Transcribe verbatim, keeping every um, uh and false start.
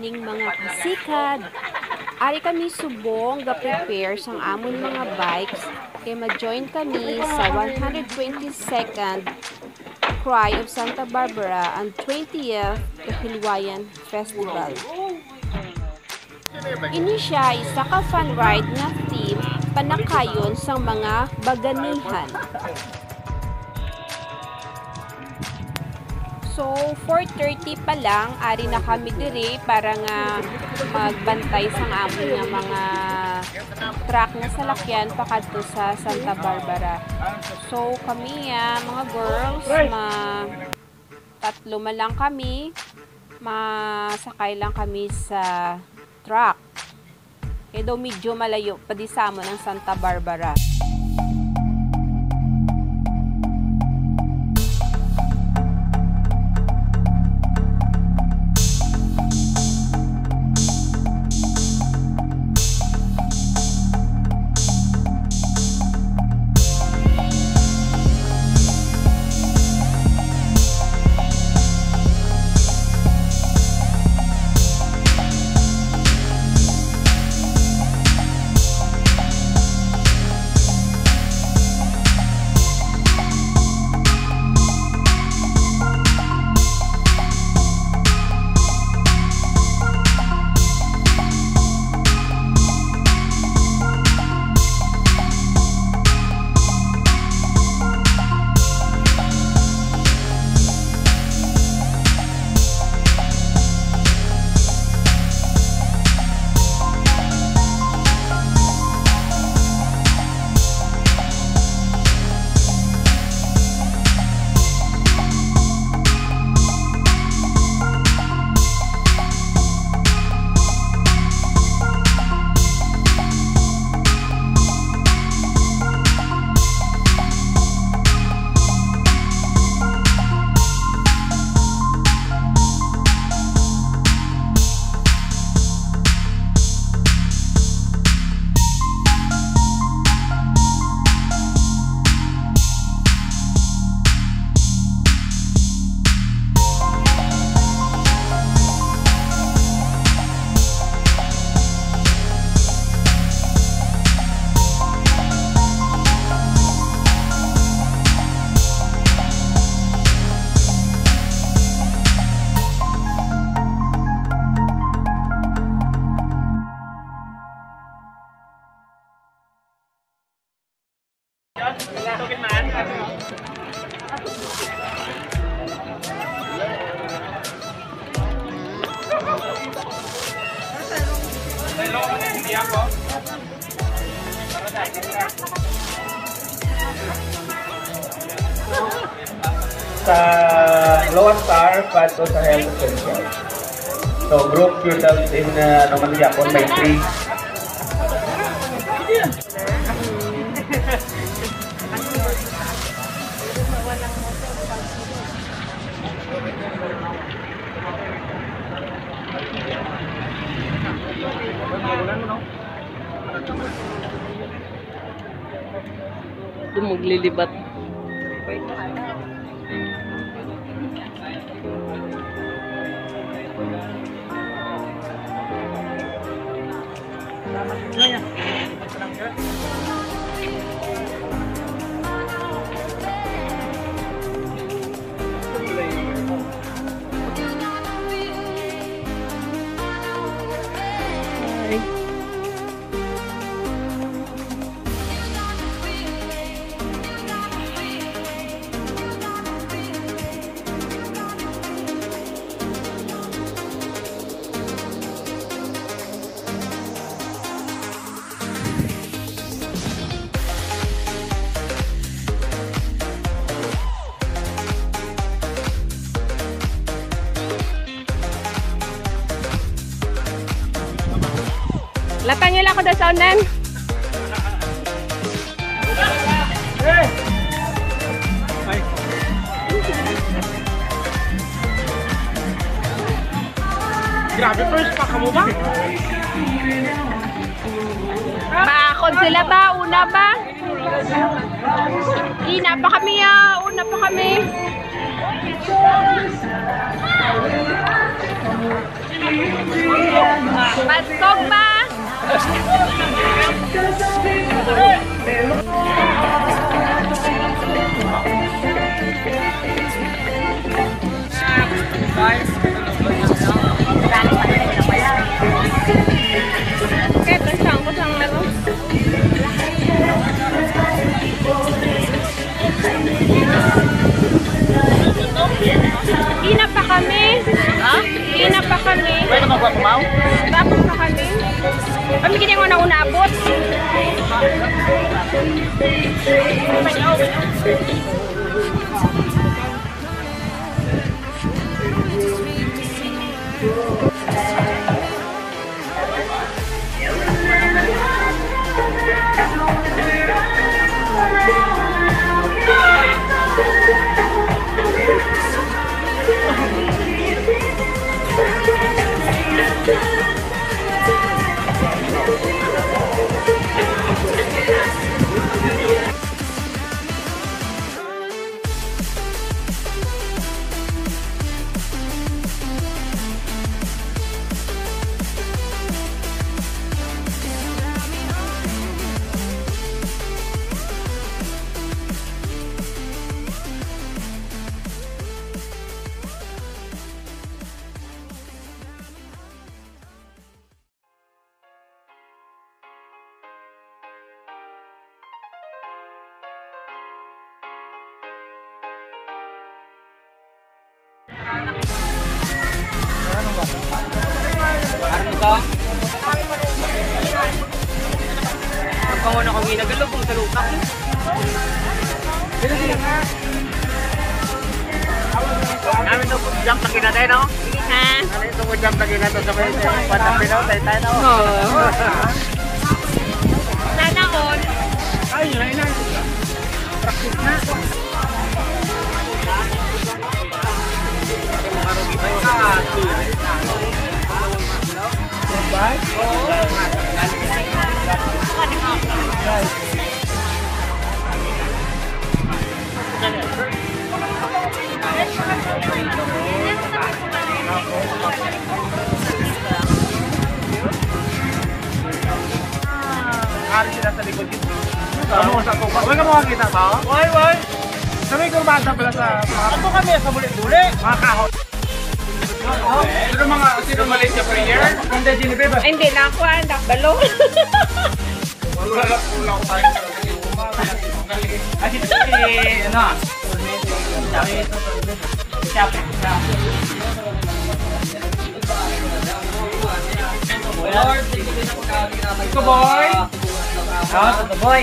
Ning mga kasikad, ari kami subong ga-prepare sang amon mga bikes kay ma-join kami sa one hundred twenty-second Cry of Santa Barbara and twentieth Kahilwayan Festival. Ini sia isa ka fun ride nga theme panakayon sang mga baganihan. So, four thirty pa lang, ari na kami diri para nga magbantay sang amon nga mga truck nga salakyan pakadto sa Santa Barbara. So, kami, ah, mga girls, ma-, tatlo man lang kami, masakay lang kami sa truck. Kay daw medyo malayo pa di sa amon ang Santa Barbara. Sa Lower Star, pato sa Health Center. So, group yourself in, uh, naman gyapon, may three. Doon maglilibat. Latang nila ako da sa unan. Grabe, first pa kamo ba? Bakod sila ba? Una ba? Ina pa kami, ah. Una pa kami. Paskog ba? Okay, basta ako sa ano. Hina pa kami. Ha? Hina pa kami. Pwede magwa kumaw? Tapos pa kami. Kami gini nga nauna abot. Ano to? Ang panguno ko ginagalog kung sa lupa. Namin to, jump lagi natin, no? Ha? Namin to, jump lagi natin sa may, sa may, sa may, tayo, tayo, no? Oo. Sana all. Ay, yun, yun, yun. Practice na. Ari sila sa likod dito. Kamu sa tuba. Wala mo makita ba? Why, why? Sa may kurbada pala sa mga Ato kami sa buli-buli. Mga kahoy. Sino mga, sino malit sa prayer? Hindi, Genevieve. Ay, hindi na ako, ah, nakbalo. Wala, wala, wala ko tayo sa Ay, si, si, ano, ah. Siya, siya. Ito, boy. Ah, ito, boy.